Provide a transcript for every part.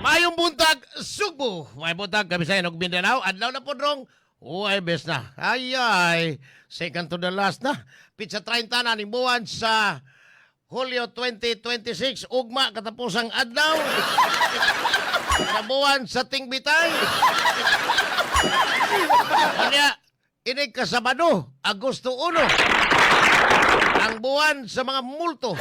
Mayong buntag, Sugbo. Mayong buntag, Kabisayan ug Mindanao. Adlaw na pod rong Huwebes na. Ay, ay. Second to the last na. Petsa 30 na ning buwan sa Hulyo 2026. Ugma katapusang adlaw sa buwan sa Tingbitay. Kanya, inig ka Sabado, Agosto 1. Ang buwan sa mga multo.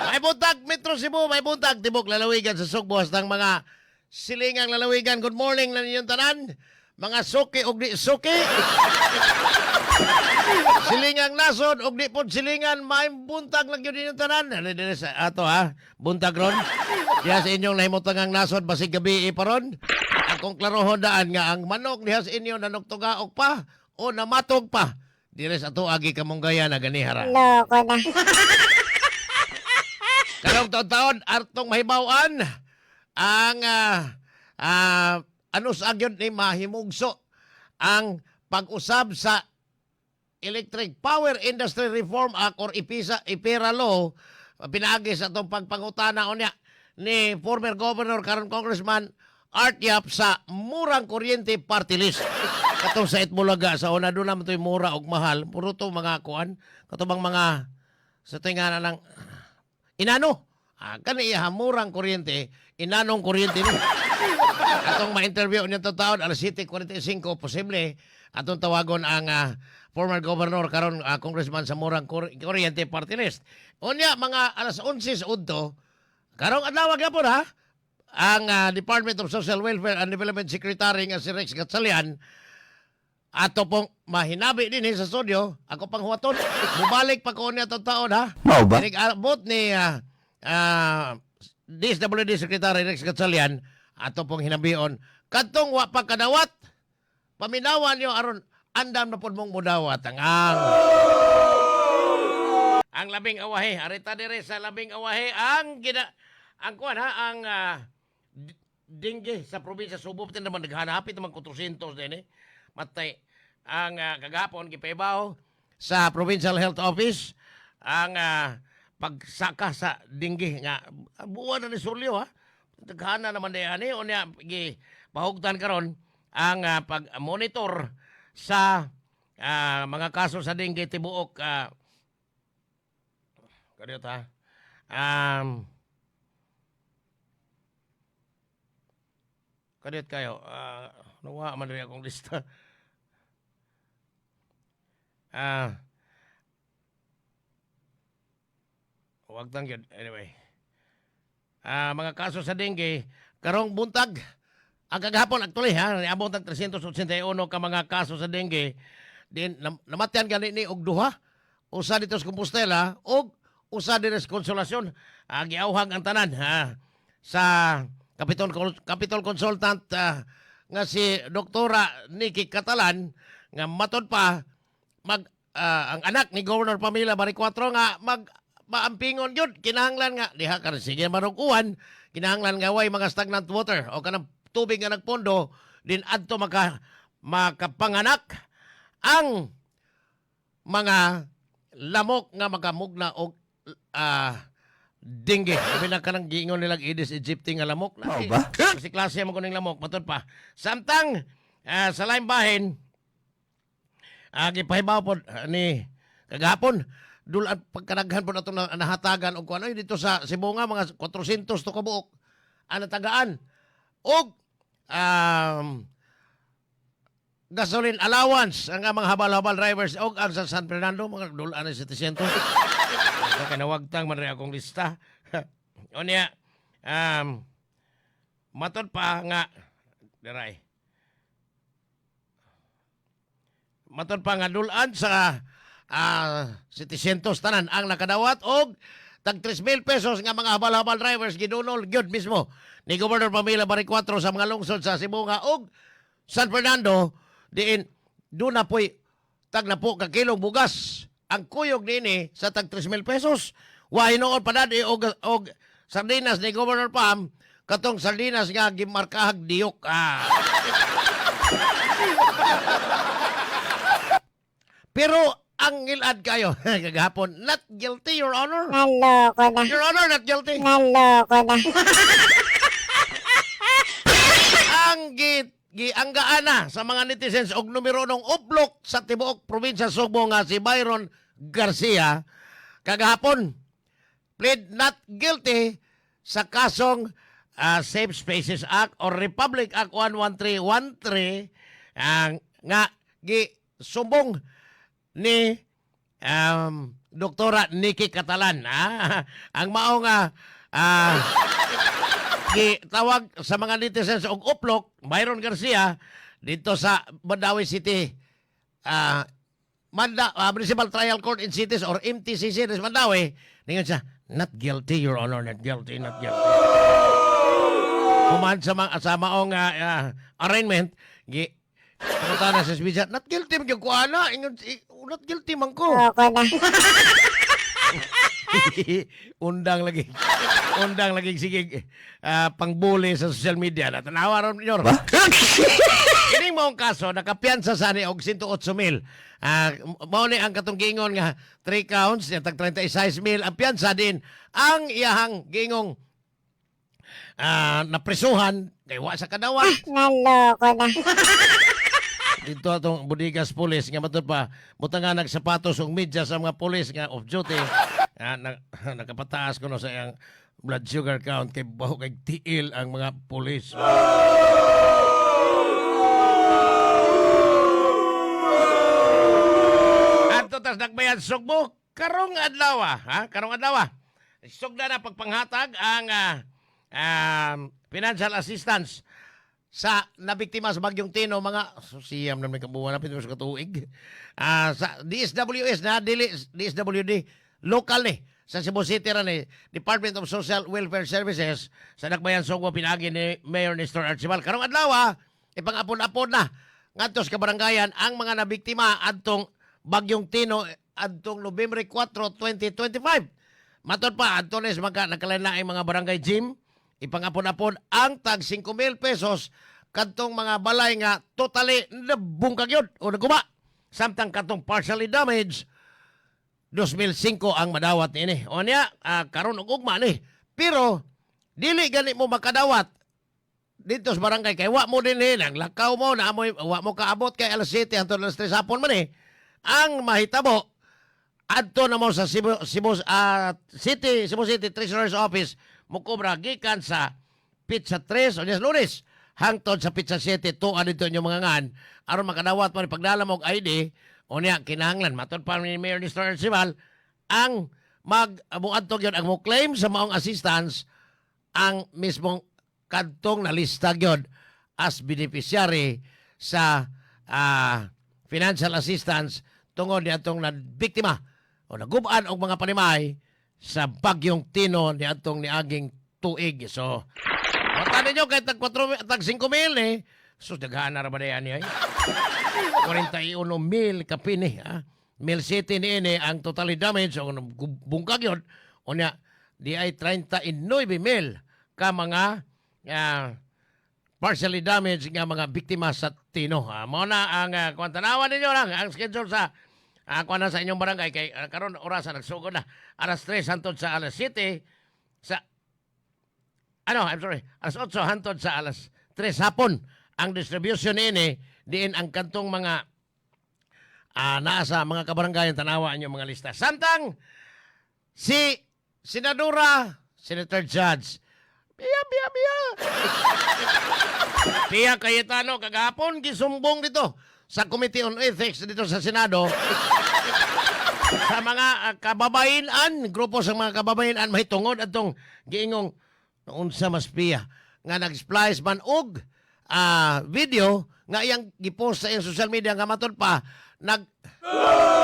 May buntag, Metro Cebu, may buntag, tibok lalawigan sa Sugbo, hastang mga silingang lalawigan. Good morning na ninyong tanan. Mga suki og di suki. Silingang nasod og di pod silingan, may buntag lang yun ninyong tanan. Ano din sa ato ha? Buntag ron. Diya sa inyong nahimutangang nasod basig gabi pa ron. Akong klarohon daan nga ang manok diha sa inyo nanugtugaok pa o namatog pa. Dire sa ato agi kamunggayan na ganihara. Loko na. Karong taon-taon, artong mahibawan ang ano sa agyod ni mahimugso ang pag-usab sa Electric Power Industry Reform Act or IPISA, IPERA Law, pinaagi sa atong pagpangutana unya ni former governor karon Congressman Art Yap sa Murang Kuryente Party List. Katong sa Eat Bulaga sa una doon naman to'y mura og mahal. Puro to mga kuan. Katong bang mga sa tingana ng inano. Kani iya murang kuryente, inanong kuryente ni. Atong ma-interview niya to taon alas 7:45, posible atong tawagon ang former governor karon congressman sa Murang Kuryente Party List. Unya mga alas 11 sa udto karong adlaw gyapon ha, ang Department of Social Welfare and Development Secretary nga si Rex Gatchalian ato pong mahinabi din sa studio. Ako pang huwaton, mubalik pa ko niya tong taon ha. Mao ba? Abot ni DSWD Secretary Rex Gatchalian, ato pong hinabion kadtong wa pa kadawat, paminawan niyo aron andam na pod mong mudawat ang labing awahe. Arita dire sa labing awahe ang gina ang kuan ha, ang dengue sa probinsya Subo tin naman naghanapit naman 400 din eh. Matay ang kagahapon gipaibaw sa Provincial Health Office ang pagsaka sa dengue nga buwan na ni Sulyo ha. Daghana naman di ani. Unya gi pahugtan karon ang pag-monitor sa mga kaso sa dengue tibuok kadiyot ha. Kadiyot kayo. Nawa man rin akong lista. Wag tang yun. Anyway. Mga kaso sa dengue, karong buntag, ang kagahapon actually ha, niabot ang 381 ka mga kaso sa dengue. Din namatyan gani ni og duha. Usa dito sa Compostela og usa diri sa Consolacion. Giawhag ang tanan ha sa Capitol Consultant nga si Doktora Nikki Catalan nga matod pa mag ang anak ni Governor Pamela Baricuatro nga mag maampingon yun kinahanglan nga diha karon sige marukuan, kinahanglan nga way mga stagnant water o kanang tubig nga nagpondo din adto makapanganak ang mga lamok nga makamugna og dengue. Sabi na kanang giingon nilang Aedes aegypti nga lamok. Mao ba? Kasi klase mo kuning lamok, matod pa. Samtang sa laing bahin, gipahibaw pod ni kagahapon, dulan pagkanaghan pod atong nahatagan og kuan dito sa Sibonga, mga 400 to kabuok ang natagaan og gasoline allowance ang mga habal-habal drivers og ang sa San Fernando mga dulan ng 700. So, kanawagtang man rin akong lista. Unya, matod pa nga diray. Matod pa nga dulan sa 700 tanan ang nakadawat og tag 3,000 pesos nga mga habal-habal drivers gidunol gyud mismo ni Governor Pamela Baricuatro sa mga lungsod sa Sibonga og San Fernando diin doon na po'y tag na po ka kilong bugas ang kuyog niini sa tag 3,000 pesos. Wa hinuon pa dadi og sardinas ni Governor Pam, katong sardinas nga gimarkahag diyok. Pero Ang ngilad kayo kagahapon, "Not guilty, Your Honor." Naloko na. "Your Honor, not guilty." Naloko na. Ang gianggaan na sa mga netizens og numero ng uplok sa tibuok probinsya Sugbo nga si Byron Garcia kagahapon plead not guilty sa kasong Safe Spaces Act or Republic Act 11313 ang nga gisumbong ni Doktora Nikki Catalan, ah. Ang mao nga gitawag sa mga netizens og uplok Byron Garcia dito sa Mandaue City Municipal Trial Court in Cities or MTCC sa Mandaue. Ningon siya, "Not guilty, Your Honor, not guilty, not guilty." Human sa mga sa maong arraignment, gi pangutana sa speech, "Not guilty man gyud ko ana." Ingon, "Not guilty man ko." Loko na. Undang lagi. Undang lagi, sige pangbuli sa social media. Natanawa ron nyo. Kining maong kaso nakapiyansa sa ni og 108 mil. Mao ni ang katong giingon nga 3 counts ya tag 36 mil ang piyansa din ang iyahang giingong napresuhan kay wa sa kadawat. Naloko na. Dito atong Budigas Police nga matud pa butang nga nagsapatos og medyas sa mga pulis nga off duty, nakapataas kuno sa iyang blood sugar count kay baho kay tiil ang mga pulis. Adto tas Dakbayan Sugbo karong adlaw, ha? Karong adlaw. Sugda na pagpanghatag ang financial assistance sa nabiktima sa Bagyong Tino, mga so, siyam na may kabuwan na pito sa katuig. Sa DSWS na dili DSWD local ni sa Cebu City ra ni Department of Social Welfare Services sa Dakbayan Sugbo pinaagi ni Mayor Nestor Archival. Karong adlaw, ipang-apon-apon na ngadto sa kabarangayan ang mga nabiktima adtong Bagyong Tino adtong Nobyembre 4, 2025. Matod pa, adto ni sa mga nagkalain mga barangay gym, ipangapon-apon ang tag 5,000 pesos kadtong mga balay nga totally nabungkag yun o naguba. Samtang katong partially damaged, 2005 ang madawat niini. O niya, karon og ugma ni. Pero dili gani mo makadawat dito sa barangay kay wa mo din ang lakaw mo na amoy wa mo kaabot kay alas 7 hangtod alas 3 hapon man eh. Ang mahitabo, adto na mo sa Cebu City Treasurer's Office mukobra gikan sa petsa 3 o yes, Lunes hangtod sa petsa 7 tuan dito inyong mga ngan aron makadawat mo ni pagdala mo og ID. O niya kinahanglan, matod pa ni Mayor Nestor Archival, ang mag muadto gyud ang mo claim sa maong assistance ang mismong kadtong nalista gyud as beneficiary sa financial assistance tungod niadtong nabiktima o nagubaan og mga panimay sa Bagyong Tino niadtong niaging tuig. So, mata ninyo kahit tag 4, tag 5 mil eh. Sus, daghaan na ra ba na yan eh? 41 mil kapin eh. Ha? Mil City ni ini ang totally damage o bungkag yun. O niya, di ay 39 mil ka mga partially damaged nga mga biktima sa Tino. Mao na ang kuan, tanawan ninyo lang ang schedule sa kuan na sa inyong barangay kay karon orasa nagsugod na alas 3 hantod sa alas 7 sa ano, I'm sorry, alas 8 hantod sa alas 3 hapon ang distribution niini diin ang kantong mga naa sa mga kabarangay, tanawa ang inyong mga lista. Samtang si Senadora, Senator Judge Pia Pia Pia Pia Cayetano kagahapon gisumbong dito sa Committee on Ethics dito sa Senado sa mga kababayen-an, grupo sa mga kababayen-an mahitungod atong giingong unsa mas Pia nga nag-splice man og video nga iyang gipost sa iyang social media nga matud pa nag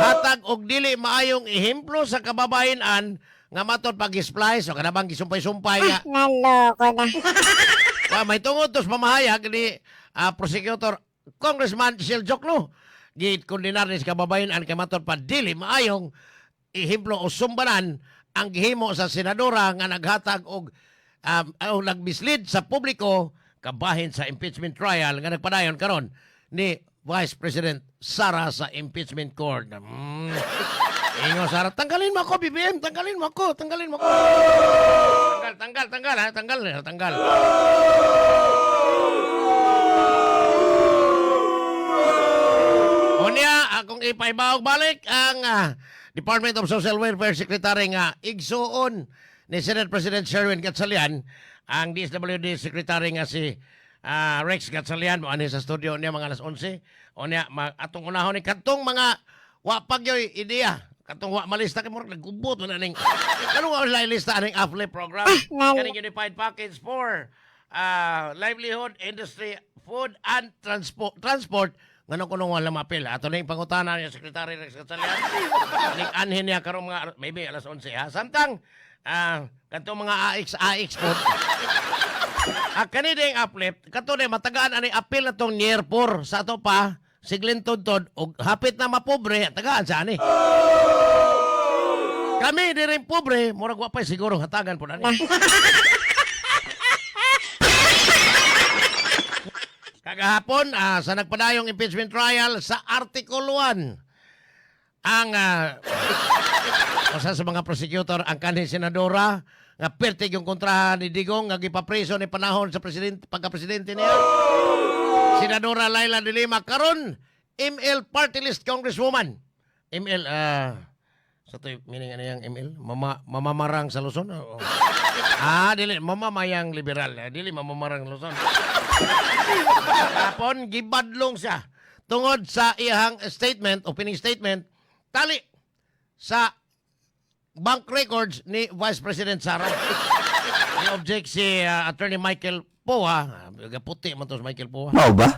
hatag og dili maayong ehemplo sa kababayen-an nga matud pag splice o kanabang gisumpay-sumpay nga. Naloko na. Wa may tungod tos pamahayag ni prosecutor Congressman Chel Diokno. Gikondenar ni sa kababayen-an kay matud pa dili maayong ehemplo o sumbanan ang gihimo sa senadora nga naghatag og o nagmislead sa publiko kabahin sa impeachment trial nga nagpadayon karon ni Vice President Sara sa impeachment court. Ingon Sara, "Tanggalin mo ako, BBM, tanggalin mo ako, tanggalin mo ako. Tanggal, tanggal, tanggal, ha, tanggal, tanggal." Unya, akong ipahibaw balik ang Department of Social Welfare Secretary nga igsuon ni Senate President Sherwin Gatchalian, ang DSWD Secretary nga si Rex Gatchalian mo ani sa studio niya mga alas 11. Unya, atong unahon ni kadtong mga wa pa gyoy ideya, katong wa malista kay murag nagubot wala ning kanong wa sila ilista aning AFLE program, kaning Unified Package for Livelihood, Industry, Food and Transport, nganong kuno wala mapil. Ato na yung pangutana niya Secretary Rex Gatchalian. Ning anhin niya karong mga maybe alas 11, ha. Samtang kadtong mga AX AX po. Kani ding uplift, kato na matagaan ani apil na tong near poor sa ato pa, siglin tudtod og hapit na mapobre, tagaan sa ani. Kami di rin pobre, murag wa pa'y siguro hatagan po ani. Kagahapon, sa nagpadayong impeachment trial sa Article 1, ang usa sa mga prosecutor, ang kanhi senadora nga pertig yung kontrahan ni Digong nga gipapreso ni panahon sa presidente, pagka-presidente niya. Senadora Leila de Lima, karon ML party list congresswoman. ML, sa to meaning ano yung ML? Mamamarang sa Luzon? Oo. Dili mamamayang liberal, dili mamamarang Luzon. Hapon gibadlong siya tungod sa iyang statement, opening statement, tali sa bank records ni Vice President Sara. Ni-object si Attorney Michael Poa, puti man to si Michael Poa. Mao ba?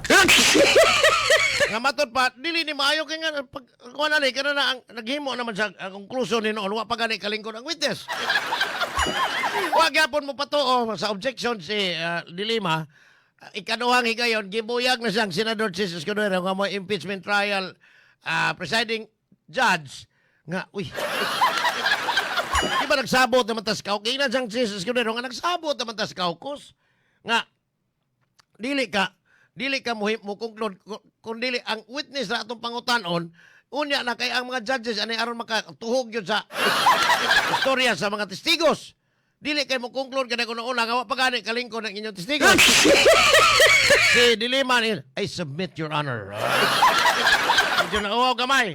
Nga matod pa, dili ni maayo kay nga pag kuan na ni kana na ang naghimo naman sa ang konklusyon ni noon, wa pa gani kalingkod ang witness. Wa gyapon mo patuo sa objection si De Lima. Ikaduhang higayon gibuyag na siyang Senador Chiz Escudero nga mo impeachment trial presiding judge nga, uy, di ba nagsabot naman tas caucus? Ingnan siyang Chiz Escudero nga nagsabot naman tas caucus nga dili ka mo conclude kung dili ang witness na atong pangutanon unya na kay ang mga judges ani aron makatuhog yun sa istorya sa mga testigos. Dili kay mo conclude kada kuno una nga wa pa gani kalingkod ang inyong testigos. Si De Lima ni, "I submit, Your Honor." Medyo nauwaw gamay.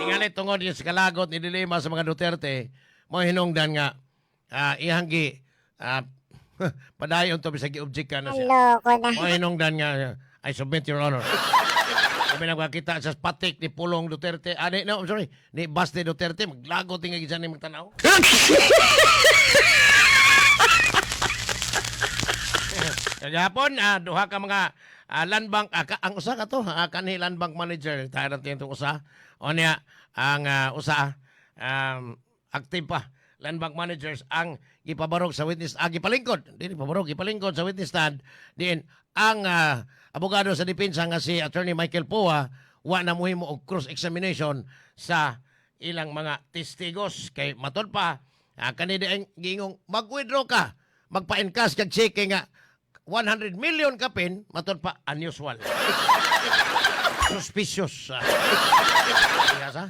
Tingali tungod yung sa kalagot ni De Lima sa mga Duterte, mo hinungdan nga iyang gi padayon to bisag gi-object ka na siya. Loko na. Mo hinungdan nga, "I submit, Your Honor." Kami nagkakita sa patik ni Pulong Duterte. Ah, no, I'm sorry. Ni Baste Duterte. Maglagot nga gisan ni magtanaw. Kagahapon, duha ka mga land bank, ang usa ka to, kanhi land bank manager, tayo natin itong usa. O niya, ang usa, active pa, land bank managers ang gipabarog sa witness, gipalingkod, di pabarog, gipalingkod sa witness stand, diin ang abogado sa depensa nga si Attorney Michael Poa, wa na muhimo og cross-examination sa ilang mga testigos. Kay matod pa, kanina ang gingong mag-withdraw ka, magpa-encash kag cheque nga 100 million kapin, matod pa, unusual. Suspicious. Yes, ha?